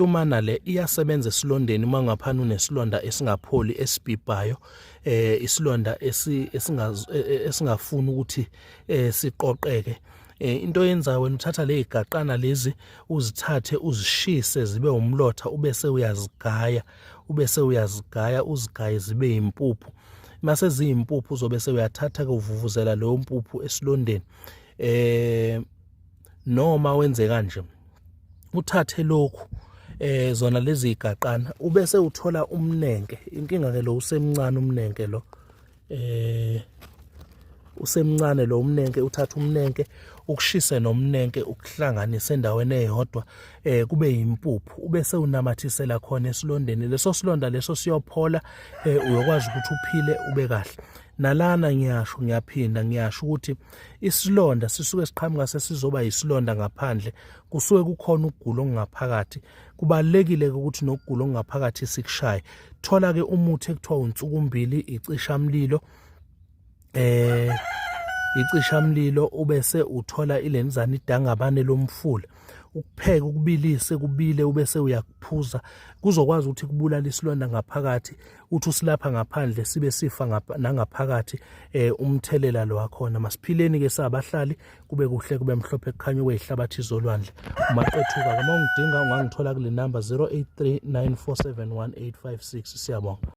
Intumana le iyasebenza esilondeni uma ngaphana unesilonda esingapholi esibhibhayo, isilonda esingafuni ukuthi siqoqeke. Into oyenzayo wena uthatha le gaqana lezi, uzithathe uzishise zibe umlotha, ubese uyazigaya, ubese uyazigaya, uzigaye zibe impuphu. Mase ziyimpuphu uzobe sewuyathatha ke uvuvuzela leyo mpuphu esilondeni. Noma wenze kanje, uthathe lokhu, zona lezi igaqana, ubese uthola umnenke. Inkinga ke lo usemncane umnenke lo, usemncane lo umnenke. Uthatha umnenke, ukushise nomnenke, ukuhlanganise endaweni eyodwa, kube yimpuphu, ubese unamathisela khona esilondeni. Leso silonda leso siyophola, uyokwazi ukuthi uphile ube kahle. Nalana ngiyasho, ngiyaphinda ngiyasho ukuthi isilonda sisuke siqhamuka sesizoba yisilonda ngaphandle, kusuke kukhona ukugula okungaphakathi. Kubalulekile ukuthi nokugula okungaphakathi sikushaye. Thola ke umuthi ekuthiwa unsukumbili, icishamlilo, icishamlilo, ubese uthola ilenzana idangabane lomfula, ukupheka, ukubilise kubile, ubese uyakuphuza. Kuzokwazi ukuthi kubulala isilonda ngaphakathi, uthi usilapha ngaphandle sibe sifa nangaphakathi. Umthelela lo wakhona. Masiphileni ke sabahlali, kube kuhle, kube mhlophe, kukhanya kwezihlabathi zolwandle. Umaqethuka, uma ungidinga ungangithola kule number 0839471856. Siyabonga.